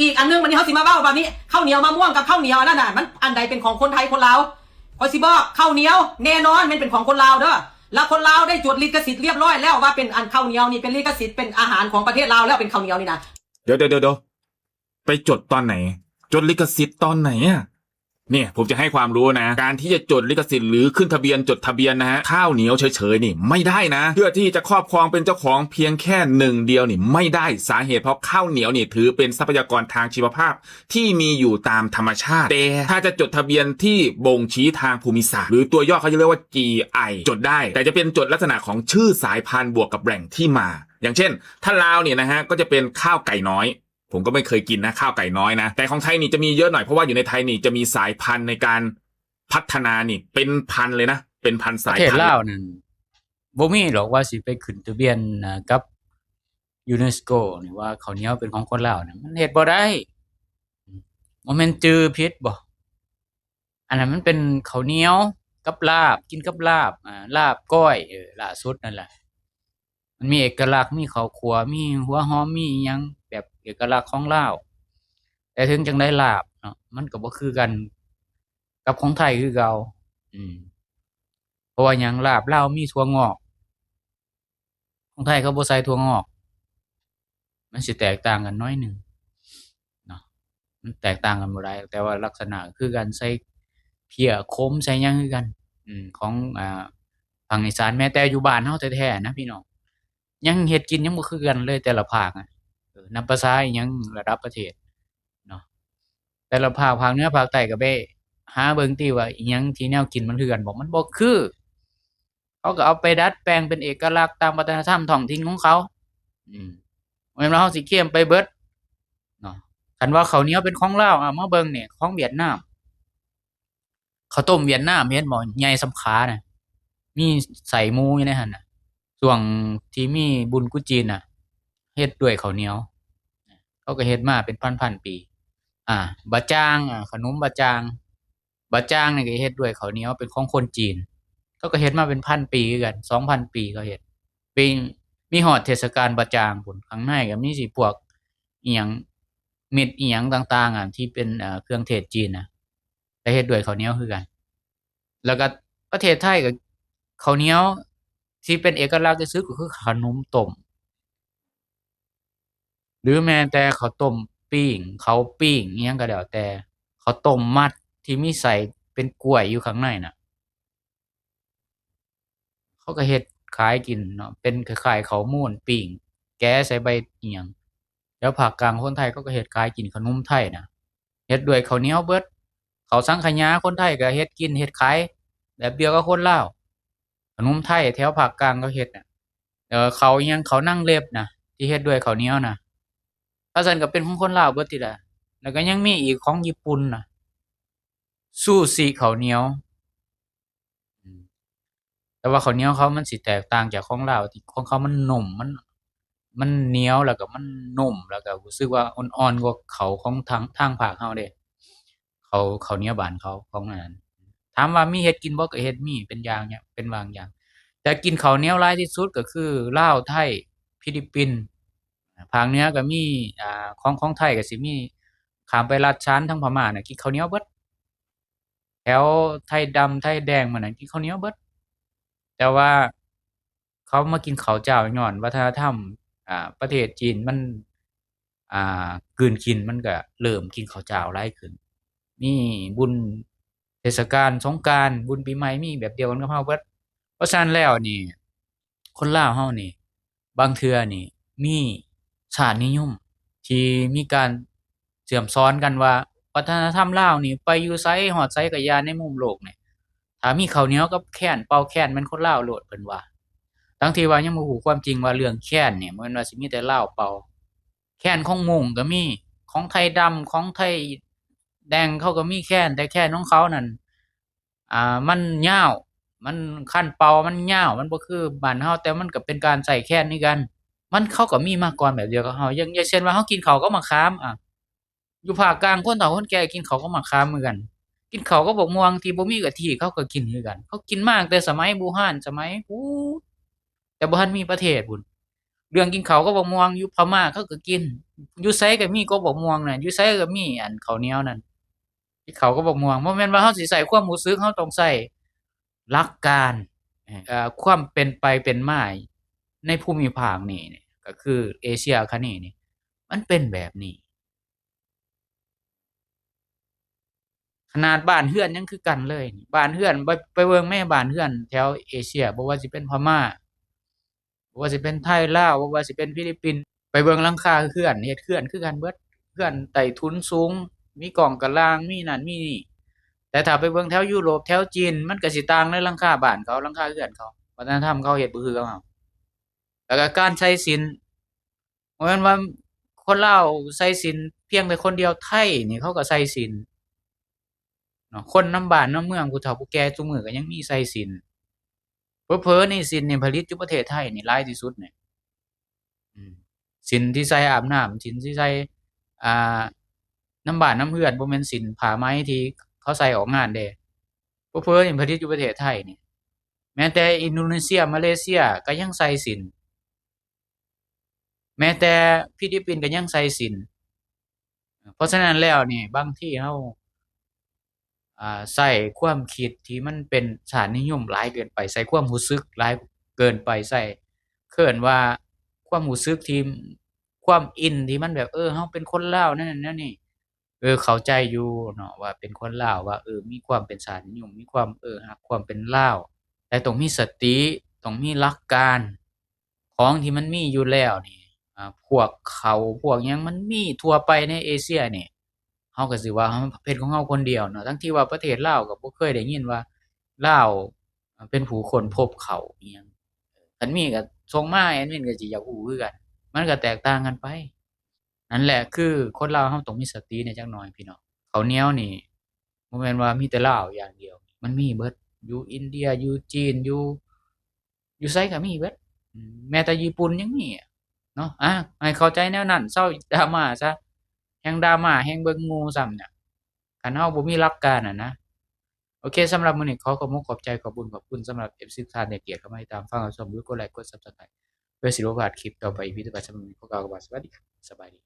ອີກອັນໜຶ່ງ ບັດນີ້ເຮົາຊິມາເວົ້າບາດນີ້ ເຂົ້າໜຽວມະມ່ວງກັບເຂົ້າໜຽວອັນນັ້ນນະ ມັນອັນໃດເປັນຂອງຄົນໄທຄົນລາວ? ຂ້ອຍຊິບອກ ເຂົ້າໜຽວແນ່ນອນແມ່ນເປັນຂອງຄົນລາວເດີ ແລ້ວຄົນລາວໄດ້ຈົດລິຂະສິດລຽບຮ້ອຍແລ້ວວ່າເປັນອັນເຂົ້າໜຽວນີ້ເປັນລິຂະສິດ ເປັນອາຫານຂອງປະເທດລາວແລ້ວ ເປັນເຂົ້າໜຽວນີ້ນະ. ດຽວໆໆໆ ໄປຈົດຕອນໄຫນ? ຈົດລິຂະສິດຕອນໄຫນອະ? ນີ້ ຜົມຈະໃຫ້ຄວາມຮູ້ນະ ການທີ່ຈະຈົດລິຂະສິດ ຫຼື ຂຶ້ນທະບຽນ ຈົດທະບຽນນະຮະ ຂ້າວໜຽວເສີຍໆນີ້ ໄມ່ໄດ້ນະ ເພື່ອທີ່ຈະຄອບຄອງເປັນເຈົ້າຂອງພຽງແຄ່ໜຶ່ງດຽວນີ້ ໄມ່ໄດ້. ສາເຫດເພາະຂ້າວໜຽວນີ້ຖືເປັນຊັບພະຍາກອນທາງຊີວະພາບທີ່ມີຢູ່ຕາມທຳມະຊາດ, ແຕ່ຖ້າຈະຈົດທະບຽນທີ່ບົ່ງຊີ້ທາງພູມິສາດ ຫຼື ຕົວຫຍໍ້ເຂົາຈະຮຽກວ່າ ຈີໄອ ຈົດໄດ້, ແຕ່ຈະເປັນຈົດລັກສະນະຂອງຊື່ສາຍພັນບວກກັບແຫຼ່ງທີ່ມາ. ຢ່າງເຊັ່ນ ຖ້າລາວນີ້ນະຮະ ກໍຈະເປັນຂ້າວໄກ່ນ້ອຍ. ผมก็ไม่เคยกินนะ ข้าวไก่น้อยนะ แต่ของไทยนี่จะมีเยอะหน่อย เพราะว่าอยู่ในไทยนี่จะมีสายพันธุ์ในการพัฒนานี่เป็นพันเลยนะ เป็นพันสายพันธุ์ ປະເທດລາວນັ້ນບໍ່ມີດອກວ່າຊິໄປຂຶ້ນທະບຽນ ອາ ກັບຢູເນສໂກນີ້ວ່າເຂົ້າໜຽວເປັນຂອງຄົນລາວນີ້ ມັນເຮັດບໍ່ໄດ້. ບໍ່ແມ່ນຈື່ຜິດບໍ່? ອັນນັ້ນມັນເປັນເຂົ້າໜຽວກັບລາບ ກິນກັບລາບ ອາ ລາບກ້ອຍ ເອີ ລ່າສຸດນັ້ນແຫຼະ ມັນມີເອກະລັກ ມີເຂົ້າຂົ້ວ ມີຫົວຫອມ ມີອີ່ຫຍັງແບບເອກະລັກຂອງລາວ. ແຕ່ເຖິງຈັ່ງໃດລາບເນາະ ມັນກໍບໍ່ຄືກັນກັບຂອງໄທຄືເກົ່າ. ອືມ ເພາະວ່າຫຍັງ? ລາບລາວມີຖົ່ວງອກ ຂອງໄທເຂົາບໍ່ໃສ່ຖົ່ວງອກ ມັນຊິແຕກຕ່າງກັນໜ້ອຍໜຶ່ງເນາະ ມັນແຕກຕ່າງກັນບໍ່ຫຼາຍ ແຕ່ວ່າລັກສະນະຄືກັນ ໃສ່ເພ້ຍຂົມ ໃສ່ຫຍັງຄືກັນ. ອືມ ຂອງ ອ່າ ພາກອີສານ ແມ້ແຕ່ຢູ່ບ້ານເຮົາແທ້ໆນະພີ່ນ້ອງ ຍັງເຮັດກິນຍັງບໍ່ຄືກັນເລີຍແຕ່ລະພາກນະ. ເອີ ນັບປະສາອີ່ຫຍັງລະດັບປະເທດເນາະ ແຕ່ລະພາກ ພາກເໜືອພາກໃຕ້ກໍໄປຫາເບິ່ງຕິວ່າອີ່ຫຍັງທີ່ແນວກິນມັນຄືກັນບໍ່? ມັນບໍ່ຄື. ເຂົາກໍເອົາໄປດັດແປງເປັນເອກະລັກຕາມວັດທະນະທຳທ້ອງຖິ່ນຂອງເຂົາ. ອືມ ບໍ່ແມ່ນວ່າເຮົາຊິຄວມໄປເບິດເນາະ. ຄັນວ່າເຂົ້າໜຽວເປັນຂອງລາວ ເອົາມາເບິ່ງນີ້ ຂອງຫວຽດນາມ ເຂົ້າຕົ້ມຫວຽດນາມ ເຫັນບໍ່? ໃຫຍ່ສ່ຳຂານະ ມີໄສ້ໝູຢູ່ໃນຫັ້ນນະ. ຊ່ວງທີ່ມີບຸນກຸຈີນນະ ເຮັດດ້ວຍເຂົ້າໜຽວ ເຂົາກໍເຮັດມາເປັນພັນໆປີ. ອາ ບາຈາງ ອາ ຂະໜົມບາຈາງ ບາຈາງນີ້ກໍເຮັດດ້ວຍເຂົ້າໜຽວ ເປັນຂອງຄົນຈີນ ເຂົາກໍເຮັດມາເປັນພັນປີຄືກັນ ສອງພັນປີເຂົາເຮັດ. ເປັນ ມີຮອດເທດສະການບາຈາງພຸ້ນ ຂ້າງໃນກໍມີຊິພວກອີ່ຫຍັງ ເມັດອີ່ຫຍັງຕ່າງໆ ອະ ທີ່ເປັນ ເອີ ເຄື່ອງເທດຈີນນະ ກໍເຮັດດ້ວຍເຂົ້າໜຽວຄືກັນ. ແລ້ວກໍປະເທດໄທກໍ ເຂົ້າໜຽວທີ່ເປັນເອກະລັກທີ່ສຸດກໍຄືຂະໜົມຕົ້ມ ຫຼືແມ້ແຕ່ເຂົ້າຕົ້ມປີ້ງ ເຂົ້າປີ້ງອີ່ຫຍັງກໍແລ້ວແຕ່ ເຂົ້າຕົ້ມມັດທີ່ມີໄສ້ເປັນກ້ວຍຢູ່ຂ້າງໃນນະ ເຂົາກໍເຮັດຂາຍກິນເນາະ ເປັນຄ້າຍໆເຂົ້າມູນປີ້ງ ແກະໃສ່ໃບອີ່ຫຍັງ. ແຖວພາກກາງຄົນໄທເຂົາກໍເຮັດຂາຍກິນ ຂະໜົມໄທນະ ເຮັດດ້ວຍເຂົ້າໜຽວເບິດ. ເຂົ້າສັງຂະຫຍາ ຄົນໄທກໍເຮັດກິນເຮັດຂາຍແບບດຽວກັບຄົນລາວ. ຂະໜົມໄທແຖວພາກກາງເຂົາເຮັດນະ ເອີ ເຂົ້າອີ່ຫຍັງ ເຂົ້ານາງເລັບນະ ທີ່ເຮັດດ້ວຍເຂົ້າໜຽວນະ ຖ້າຊັ້ນກໍເປັນຂອງຄົນລາວເບິດຕິລະ. ແລ້ວກໍຍັງມີອີກຂອງຍີ່ປຸ່ນນະ ຊູຊິເຂົ້າໜຽວ. ອືມ ແຕ່ວ່າເຂົ້າໜຽວເຂົາມັນຊິແຕກຕ່າງຈາກຂອງລາວ ທີ່ຂອງເຂົາມັນໜຸ່ມ ມັນ ມັນໜຽວ ແລ້ວກໍມັນນຸ້ມ ແລ້ວກໍຮູ້ສຶກວ່າອ່ອນໆກວ່າເຂົ້າຂອງທາງ ທາງພາກເຮົາເດ້ ເຂົ້າ ເຂົ້າໜຽວບ້ານເຂົາ ຂອງອັນນັ້ນ. ຖາມວ່າມີເຮັດກິນບໍ່? ກໍເຮັດ ມີເປັນຢ່າງ ເປັນບາງຢ່າງ. ແຕ່ກິນເຂົ້າໜຽວຫຼາຍທີ່ສຸດກໍຄືລາວ ໄທ ຟີລິບປິນ. ພາກເໜືອກໍມີ ອ່າ ຂອງ ຂອງໄທກໍຊິມີ ຂ້າມໄປລັດຊານທາງພະມ້ານະ ກິນເຂົ້າໜຽວເບິດ. ແຖວໄທດຳ ໄທແດງ ໝູ່ນັ້ນກິນເຂົ້າໜຽວເບິດ. ແຕ່ວ່າເຂົາມາກິນເຂົ້າເຈົ້າຍ້ອນວັດທະນະທຳ ອ່າ ປະເທດຈີນມັນ ອ່າ ກືນກິນ ມັນກໍເລີ່ມກິນເຂົ້າເຈົ້າຫຼາຍຂຶ້ນ. ມີບຸນເທດສະການສົງການ ບຸນປີໃໝ່ ມີແບບດຽວກັນກັບເຮົາເບິດ. ເພາະສະນັ້ນແລ້ວນີ້ ຄົນລາວເຮົານີ້ ບາງເທື່ອນີ້ມີຊາດນິຍົມທີ່ມີການເຊື່ອມສອນກັນວ່າ ວັດທະນະທຳລາວນີ້ໄປຢູ່ໃສຮອດໃສກໍຢ່າໃນມຸມໂລກນີ້ ຖ້າມີເຂົ້າໜຽວກັບແຄນ ເປົ່າແຄນແມ່ນຄົນລາວໂລດ ເພິ່ນວ່າ. ທັງທີ່ວ່າຍັງບໍ່ຮູ້ຄວາມຈິງວ່າເລື່ອງແຄນນີ້ ບໍ່ແມ່ນວ່າຊິມີແຕ່ລາວເປົ່າ. ແຄນຂອງມົ້ງກໍມີ ຂອງໄທດຳ ຂອງໄທແດງ ເຂົາກໍມີແຄນ ແຕ່ແຄນຂອງເຂົານັ້ນ ອ່າ ມັນຍາວ ມັນ ຄັນເປົ່າມັນຍາວ ມັນບໍ່ຄືບ້ານເຮົາ ແຕ່ມັນກໍເປັນການໃຊ້ແຄນຄືກັນ. ມັນ ເຂົາກໍມີມາກ່ອນແບບດຽວກັບເຮົາ ຢ່າງ ຢ່າງເຊັ່ນວ່າເຮົາກິນເຂົ້າກັບໝາກຂາມ ອາ ຢູ່ພາກກາງ ຄົນເຖົ້າຄົນແກ່ກິນເຂົ້າກັບໝາກຂາມຄືກັນ ກິນເຂົ້າກັບບັກມ່ວງທີ່ບໍ່ມີກະທິ ເຂົາກໍກິນຄືກັນ. ເຂົາກິນມາຕັ້ງແຕ່ສະໄໝບູຮານ ສະໄໝພຸ້ນ ແຕ່ບໍ່ທັນມີປະເທດພຸ້ນ. ເລື່ອງກິນເຂົ້າກັບບັກມ່ວງ ຢູ່ພະມ້າເຂົາກໍກິນ ຢູ່ไสก็มีกกบักม่วงนั่น อยู่ไสก็มีอันข้าวเหนียวนั่น กินข้าวกับบักม่วง บ่แม่นว่าเฮาสิใช้ความรู้สึก เฮาต้องใช้หลักการ เอ่อ ความเป็นไปเป็นมาในภูมิภาคนี้ ก็คือเอเชียอาคเนย์นี่ มันเป็นแบบนี้ ขนาดบ้านเรือนยังคือกันเลย บ้านเรือน ไป ไปเบิ่งแม่บ้านเรือนแถวเอเชีย บ่ว่าสิเป็นพม่า บ่ว่าสิเป็นไท ลาว บ่ว่าสิเป็นฟิลิปปินส์ ไปเบิ่งหลังคาเรือน เฮ็ดเรือนคือกันเบิด เรือนใต้ถุนสูง มีกองกะลาง มีนั่นมีนี่ แต่ถ้าไปเบิ่งแถวยุโรป แถวจีน มันก็สิต่างในหลังคาบ้านเขา หลังคาเรือนเขา วัฒนธรรมเขาเฮ็ดบ่คือกับเฮา แล้วก็การใส่ศีล บ่แม่นว่าคนลาวใส่ศีลเพียงแต่คนเดียว ไทนี่เขาก็ใส่ศีลเนาะ คนนำบ้านนำเมือง ผู้เฒ่าผู้แก่ซุมื้อก็ยังมีใส่ศีล เผลอๆ นี่ศีลนี่ผลิตอยู่ประเทศไทยนี่หลายที่สุดนี่ อืม ศีลที่ใส่อาบน้ำ ศีลที่ใส่ อ่า นำบ้านนำเรือน บ่แม่นศีลผ้าไหมที่เขาใส่ออกงานเด้ เผลอๆ นี่ผลิตอยู่ประเทศไทยนี่ แม้แต่อินโดนีเซีย มาเลเซียก็ยังใส่ศีล แม้แต่ฟิลิปปินส์ก็ยังใส่ศีล เพราะฉะนั้นแล้วนี่ บางทีเฮา อ่า ใช้ความคิดที่มันเป็นชาตินิยมหลายเกินไป ใช้ความรู้สึกหลายเกินไป ใช้ เอิ้นว่าความรู้สึกที่ ความอินที่มันแบบ เออ เฮาเป็นคนลาว แนวนั้นแนวนี้ เออ เข้าใจอยู่เนาะ ว่าเป็นคนลาว ว่า เออ มีความเป็นชาตินิยม มีความ เออ ฮักความเป็นลาว แต่ต้องมีสติ ต้องมีหลักการ ของที่มันมีอยู่แล้วนี่ อ่า พวกข้าว พวกหยังมันมีทั่วไปในเอเชียนี่ เฮาก็สิว่าเฮาเฮ็ดของเฮาคนเดียวเนาะ ทั้งที่ว่าประเทศลาวก็บ่เคยได้ยินว่าลาวเป็นผู้ค้นพบข้าวอิหยัง คันมีก็ส่งมา แอดมินก็สิอยากรู้คือกัน มันก็แตกต่างกันไป นั่นแหละ คือคนลาวเฮาต้องมีสติแหน่จักหน่อยพี่น้อง ข้าวเหนียวนี่บ่แม่นว่ามีแต่ลาวอย่างเดียว มันมีเบิด อยู่อินเดีย อยู่จีน อยู่ อยู่ไสก็มีเบิด อืม แม้แต่ญี่ปุ่นยังมีอะเนาะ อ่ะ ให้เข้าใจแนวนั้น เซาดราม่าซะ แฮ่งดราม่า แฮ่งเบิ่งหมู่ซ้ำเนี่ย คันเฮาบ่มีหลักการหั่นนะ โอเค สำหรับมื้อนี้ขอขอบมกขอบใจ ขอบบุญขอบคุณสำหรับเอฟซีทุกท่านที่ให้เกียรติเข้ามาติดตามฟังรับชม หรือกดไลก์ กด Subscribe เพื่อสิบ่พลาดคลิปต่อไป อีพีต่อไป สำหรับมื้อนี้ขอกล่าวคำว่าสวัสดีครับ สบายดี